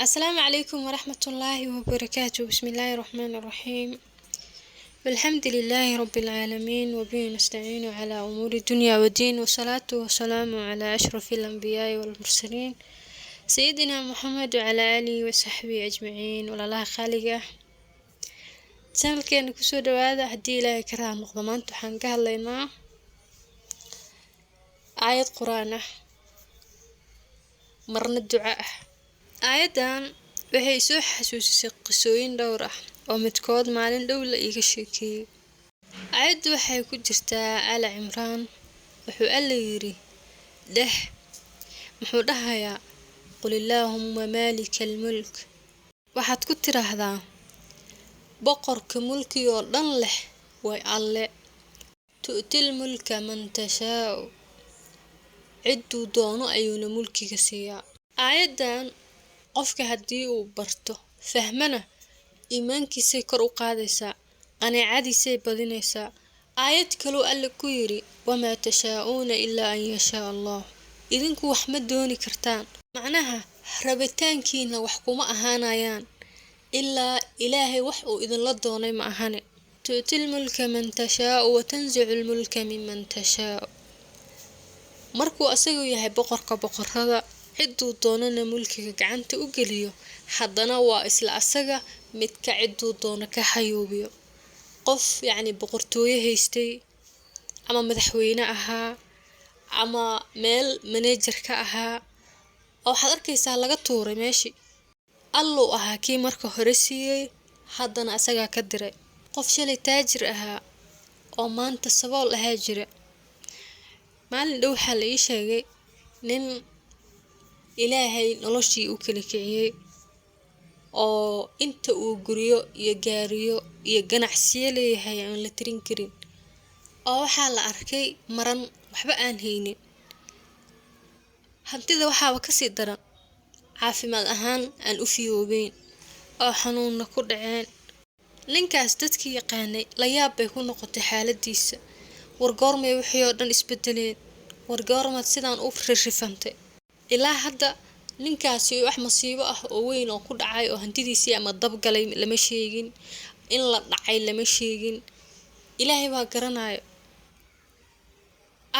Asalaamu calaykum waraxmatullaahi wabarakaatu. Bismillaahi raxmaani raxiim. Alxamdu lilaahi rabbi alcaalamiin, wabihi nastaciinu calaa umuuri dunya wadiin, wasalaatu wasalaamu calaa ashrafi alambiyaai walmursaliin, sayidina Muxamed wacalaa aalihi wasaxbihi ajmaciin. Walaalaha qaaliga ah, channelkeena kusoo dhawaada. Haddii Ilaahay ka raali noqdo, maanta waxaan ka hadlaynaa aayad Qur-aan ah, marna duco ah. Aayaddan waxay soo xasuusisay qisooyin dhowr ah oo midkood maalin dhow la iiga sheekeeyey. Aayaddu waxay ku jirtaa Aala Cimraan. Wuxuu Alla yidhi, dheh, muxuu dhahayaa? Qul illaahumma maalika almulk. Waxaad ku tiraahdaa, boqorka mulkigoo dhan leh way Alle. Tu'til mulka man tashaa'u, cidduu doono ayuuna mulkiga siiyaa. Aayaddan qofka haddii uu barto, fahmana, iimaankiisay kor u qaadaysaa, qanaacadiisay badinaysaa. Aayad kaluu Alle ku yidhi, wamaa tashaa'uuna ilaa an yashaa Allah. Idinku wax ma dooni kartaan, macnaha rabitaankiina wax kuma ahaanayaan ilaa Ilaahay wax uu idinla doonay ma ahane. Tu'til mulka man tashaa'u wa tanzicu lmulka miman tashaa'u. Markuu asagu yahay boqorka boqorada, cidduu doonana mulkiga gacanta u geliyo, haddana waa isla asaga midka cidduu doono ka xayuubiyo. Qof yacni boqortooyo haystay ama madaxweyne ahaa ama meel manager ka ahaa oo waxaad arkaysaa laga tuuray meeshii. Alluu ahaa kii marka hore siiyey, haddana asagaa ka diray. Qof shalay taajir ahaa oo maanta sabool ahaa jira. Maalin dhow waxaa la ii sheegay nin Ilaahay noloshii u kala kiciyey oo inta uu guryo iyo gaariyo iyo ganacsiyo leeyahay aan la tirin karin, oo waxaa la arkay maran, waxba aan haynin. Hantida waxaaba kasii daran, caafimaad ahaan aan u fiyoobeyn oo xanuunna ku dhaceen. Ninkaas dadkii yaqaanay la yaab bay ku noqotay xaaladiisa. War goormay wixii oo dhan isbedeleen? War goormaad sidaan u ririfantay? Ilaa hadda ninkaasi wax masiibo ah oo weyn oo ku dhacay oo hantidiisii ama dab galay lama sheegin, in la dhacay lama sheegin. Ilaahay baa garanayo.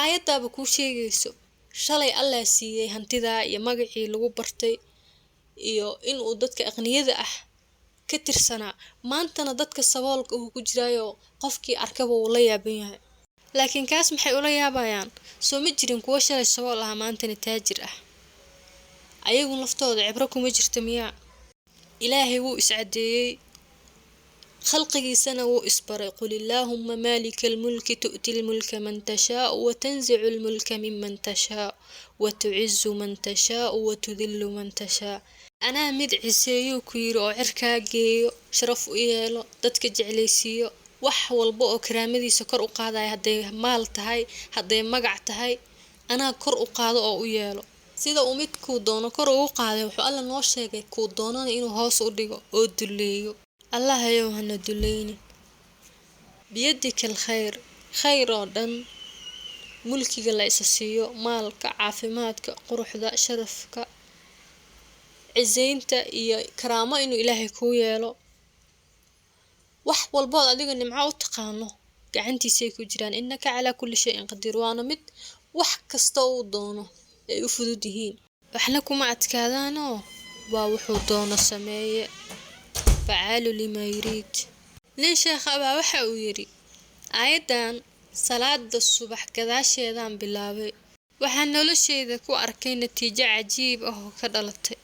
Aayaddaaba kuu sheegayso, shalay Allah siiyey hantidaa iyo magacii lagu bartay iyo inuu dadka aqniyada ah ka tirsanaa, maantana dadka saboolka uu ku jiraayo, qofkii arkaba wuu la yaaban yahay. Laakiin kaas maxay ula yaabayaan? Soo ma jirin kuwo shalay sabool ah, maantana taajir ah? Ayagu laftooda cibro kuma jirta miyaa? Ilaahay wuu iscadeeyey, khalqigiisana wuu isbaray. Qul illaahumma maalika almulki tu'ti lmulka man tashaa'u wa tanzicu lmulka miman tashaa'u wa tucizu man tashaa'u wa tudillu man tashaa. Anaa mid ciseeyuu ku yiri oo cirkaa geeyo, sharaf u yeelo, dadka jeclaysiiyo, wax walba oo karaamadiisa kor u qaadaya, hadday maal tahay, hadday magac tahay, anaa kor u qaado oo u yeelo. Sida uu midkuu doono kor ugu qaaday, wuxuu Alla noo sheegay kuu doonana inuu hoos u dhigo oo duleeyo. Allahayow hana duleynin. Biyadika alkhayr, khayr oo dhan, mulkiga la isa siiyo, maalka, caafimaadka, quruxda, sharafka, ciseynta iyo karaamo inuu Ilaahay kuu yeelo, wax walbood adiga nimco u taqaano gacantiisay ku jiraan. Innaka calaa kulli shayin qadiir. Waana mid wax kasta uu doono ay u fudud yihiin, waxna kuma adkaadaanoo waa wuxuu doono sameeye, facaalu limaa yuriid. Nin sheekh abaa waxa uu yidhi, aayaddan salaada subax gadaasheedaan bilaabay, waxaan nolosheyda ku arkay natiijo cajiib ah oo ka dhalatay.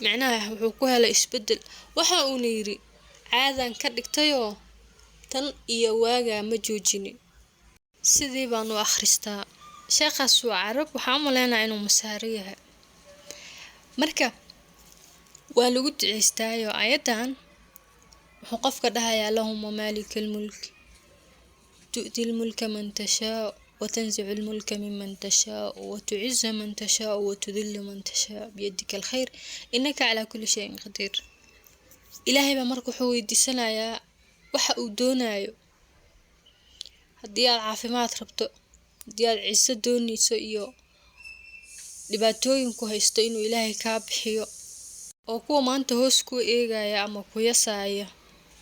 Micnaha wuxuu ku helay isbeddel. Waxa uuna yidhi, caadaan ka dhigtayoo tan iyo waagaa ma joojinin, sidii baan u akhristaa. Sheekhaas waa Carab, waxaan u maleynayaa inuu Masaari yahay. Marka waa lagu duceystaayo aayaddan. Wuxuu qofka dhahayaa, allahuma maalika almulk tu'ti lmulka man tashaa'u wa tanzicu lmulka miman tashaa'u wa tucizu man tashaa'u wa tudillu man tashaa'u biyadika alkhayr innaka calaa kulli shayin qadiir. Ilaahay baa marka wuxuu weydiisanayaa waxa uu doonayo. Haddii aad caafimaad rabto, haddii aad ciso doonayso iyo dhibaatooyin ku haysto inuu Ilaahay kaa bixiyo. Oo kuwa maanta hoos kuu eegaya ama ku yasaaya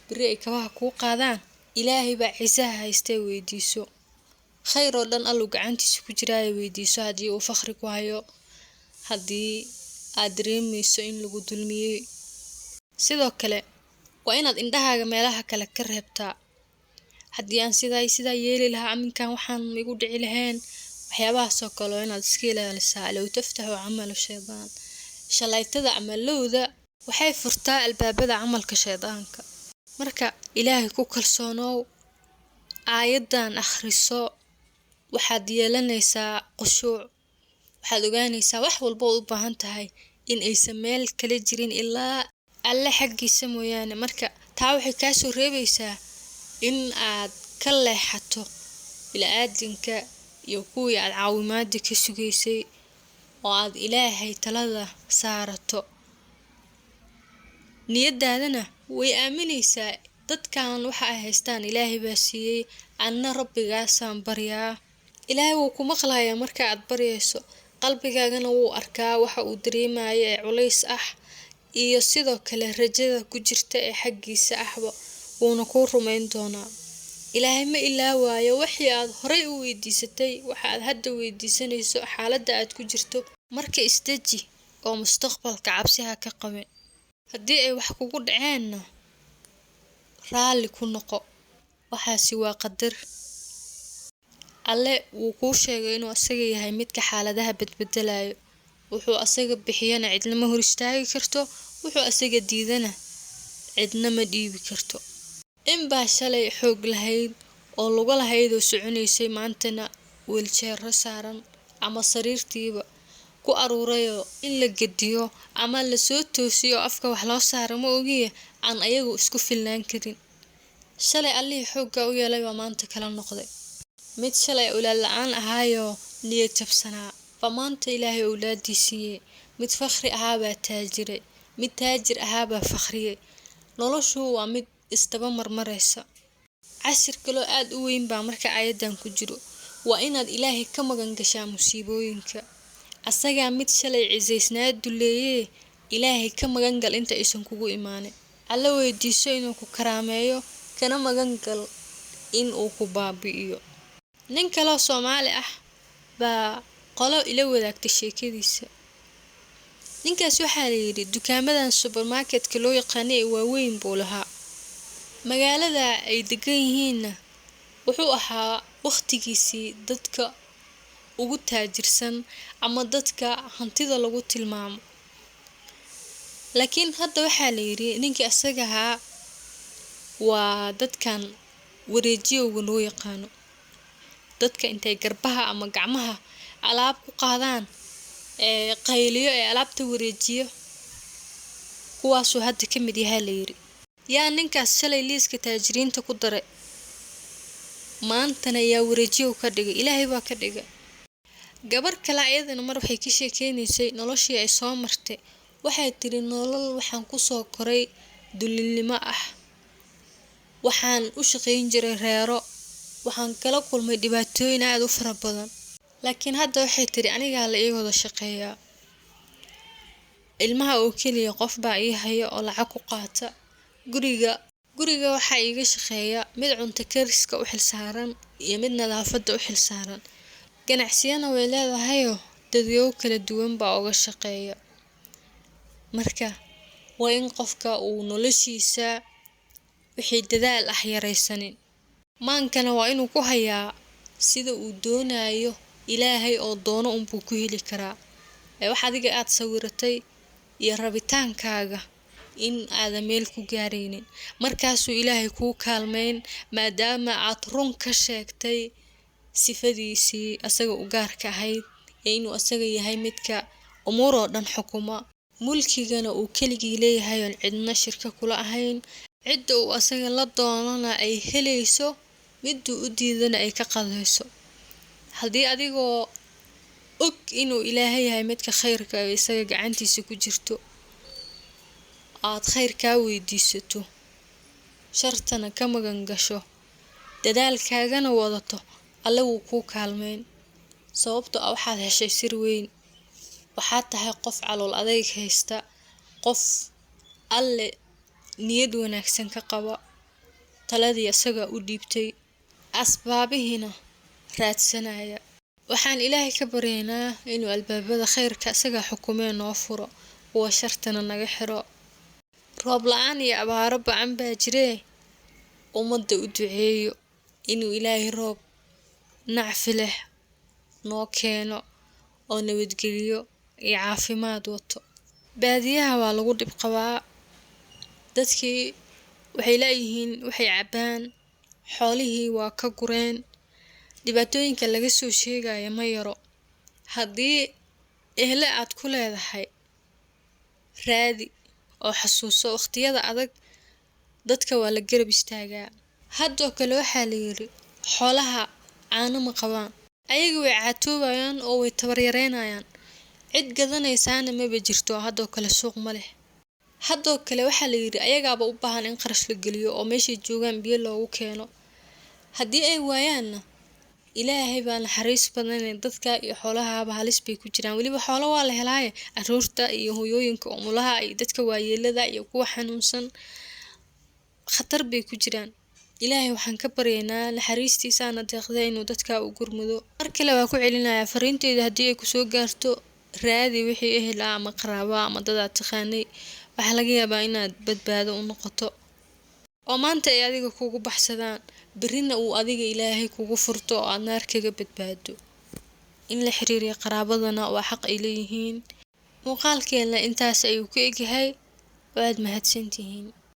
beri ay kabaha kuu qaadaan, Ilaahay baa cisaha haystee weydiiso. Khayr oo dhan Alluu gacantiisa ku jiraayo weydiiso haddii uu fakhri ku hayo, haddii aad dareemayso in lagu dulmiyey. Sidoo kale waa inaad indhahaaga meelaha kale ka reebtaa. Haddii aan sidaa iyo sidaa yeeli lahaa, aminkan waxaan igu dhici lahayn, waxyaabahaas oo kale waa inaad iska ilaalisaa. Low taftaxu camalu shaydaan, shalaytada ama lowda waxay furtaa albaabada camalka shaydaanka. Marka Ilaahay ku kalsoonow, aayadan akhriso, waxaad yeelanaysaa khushuuc, waxaad ogaanaysaa wax walba oo u baahan tahay in aysan meel kala jirin ilaa Alle xaggiisa mooyaane. Marka taa waxay kaa soo reebaysaa in aad ka leexato bini'aadinka iyo kuwii aad caawimaada ka sugaysay, oo aad Ilaahay talada saarato. Niyadaadana way aaminaysaa dadkan waxa ay haystaan Ilaahay baa siiyey, anna rabbigaasaan baryaa. Ilaahay wuu ku maqlayaa marka aad baryayso, qalbigaagana wuu arkaa waxa uu dareemayo ee culays ah, iyo sidoo kale rajada ku jirta ee xaggiisa ahba wuuna kuu rumayn doonaa. Ilaahay ma ilaawaayo wixii aad horay u weydiisatay, waxa aad hadda weydiisanayso, xaaladda aad ku jirto. Marka isdeji oo mustaqbalka cabsi ha ka qabin. Haddii ay wax kugu dhaceenna raalli ku noqo, waxaasi waa qadar. Alle wuu kuu sheegay inuu asaga yahay midka xaaladaha bedbedelayo. Wuxuu asaga bixiyana cidna ma hor istaagi karto, wuxuu asaga diidana cidna ma dhiibi karto. In baa shalay xoog lahayd oo lugo lahayd oo soconaysay, maantana wiiljeero saaran ama sariirtiiba ku aruurayoo in la gediyo ama la soo toosiyo afka wax loo saaro ma ogiye aan ayagu isku filnaan karin. Shalay Allihii xoogga u yeelay baa maanta kala noqday. Mid shalay awlaad la-aan ahaayoo niyad jabsanaa baa maanta Ilaahay awlaadii siiyey. Mid fakhri ahaa baa taajiray, mid taajir ahaa baa fakhriyey. Noloshu waa mid isdaba marmaraysa. Cashir kaloo aad u weyn baa marka aayadan ku jiro, waa inaad Ilaahay ka magan gashaa musiibooyinka. Asagaa mid shalay cisaysnaa duleeyee, Ilaahay ka magan gal inta aysan kugu imaanin. Alla weydiiso inuu ku karaameeyo, kana magan gal in uu ku baabi'iyo. Nin kaloo Soomaali ah baa qolo ila wadaagtay sheekadiisa. Ninkaas waxaa la yidhi dukaamadan supermarketka loo yaqaano ee waaweyn buu lahaa. Magaalada ay degan yihiinna wuxuu ahaa waqtigiisii dadka ugu taajirsan ama dadka hantida lagu tilmaamo. Laakiin hadda waxaa la yidhi ninkii asaga ahaa waa dadkan wareejiyowga loo yaqaano. Dadka intay garbaha ama gacmaha alaab ku qaadaan ee qayliyo ee alaabta wareejiyo, kuwaasuu hadda ka mid yahaa la yidhi. Yaa ninkaas shalay liiska taajiriinta ku daray, maantana yaa wareejiyow ka dhigay? Ilaahay baa ka dhigay. Gabar kale ayadana mar waxay ka sheekeynaysay noloshii ay soo martay. Waxay tiri nolol waxaan ku soo koray dulinimo ah, waxaan u shaqayn jiray reero, waxaan kala kulmay dhibaatooyin aad u fara badan. Laakiin hadda waxay tiri anigaa la ii wada shaqeeyaa, ilmaha oo keliya qof baa ii haya oo lacag ku qaata, guriga waxaa iiga shaqeeya mid cunto kariska u xilsaaran iyo mid nadaafadda u xilsaaran. Ganacsiyana way leedahayoo dadyow kala duwan baa uga shaqeeya. Marka waa in qofka uu noloshiisa wixii dadaal ah yaraysanin. Maankana waa inuu ku hayaa sida uu doonayo Ilaahay oo doono unbuu ku heli karaa. Ee wax adiga aad sawiratay iyo rabitaankaaga in aadan meel ku gaaraynin. Markaasuu Ilaahay kuu kaalmeyn, maadaama aad run ka sheegtay sifadiisii asaga u gaarka ahayd ee inuu asaga yahay midka umuur oo dhan xukuma, mulkigana uu keligii leeyahay oon cidna shirka kula ahayn, cidda uu asaga la doonana ay helayso, miduu u diidana ay ka qadayso. Haddii adigoo og inuu Ilaahay yahay midka khayrka ee isaga gacantiisa ku jirto, aad khayr kaa weydiisato, shartana ka magan gasho, dadaalkaagana wadato, Alle wuu kuu kaalmeyn. Sababtoo ah waxaad heshay sir weyn. Waxaad tahay qof calool adayg haysta Qof Alle niyad wanaagsan ka qaba, taladii asaga u dhiibtay, asbaabihiina raadsanaya. Waxaan Ilaahay ka baryaynaa inuu albaabada khayrka asaga xukumee noo furo, kuwa shartana naga xiro. Roob la-aan iyo abaaro bacan baa jiree, ummadda u duceeyo inuu Ilaahay roob nacfi leh noo keeno oo nabadgeliyo iyo caafimaad wato. Baadiyaha waa lagu dhib qabaa, dadkii waxay laayihiin waxay cabbaan, xoolihii waa ka gureen, dhibaatooyinka laga soo sheegaya ma yaro. Haddii ehle aad ku leedahay, raadi oo xasuuso waqtiyada adag, dadka waa la garab istaagaa. Haddoo kale waxaa la yiri xoolaha caano ma qabaan, ayaga way caatoobayaan oo way tabar yareynayaan, cid gadanaysaana maba jirto, haddoo kale suuq ma leh. Haddoo kale waxaa la yiri ayagaaba u baahan in qarash la geliyo oo meeshay joogaan biyo loogu keeno. Haddii ay waayaanna, Ilaahay baa naxariis badanee, dadka iyo xoolahaaba halis bay ku jiraan. Weliba xoolo waa la helaaye, caruurta iyo hooyooyinka umulaha iyo dadka waayeelada iyo kuwa xanuunsan khatar bay ku jiraan. Ilaahay waxaan ka baryaynaa naxariistiisaana deeqda inuu dadka u gurmudo. Mar kale waa ku celinayaa fariinteyda, haddii ay kusoo gaarto, raadi wixii ehel ah ama qaraabo ama dad aad taqaanay. Waxaa laga yaabaa inaad badbaado u noqoto oo maanta ay adiga kugu baxsadaan, berrina uu adiga Ilaahay kugu furto oo aad naar kaga badbaado. In la xiriiriyo qaraabadana waa xaq ay leeyihiin. Muuqaalkeena intaas ayuu ku egyahay, waad mahadsantihiin.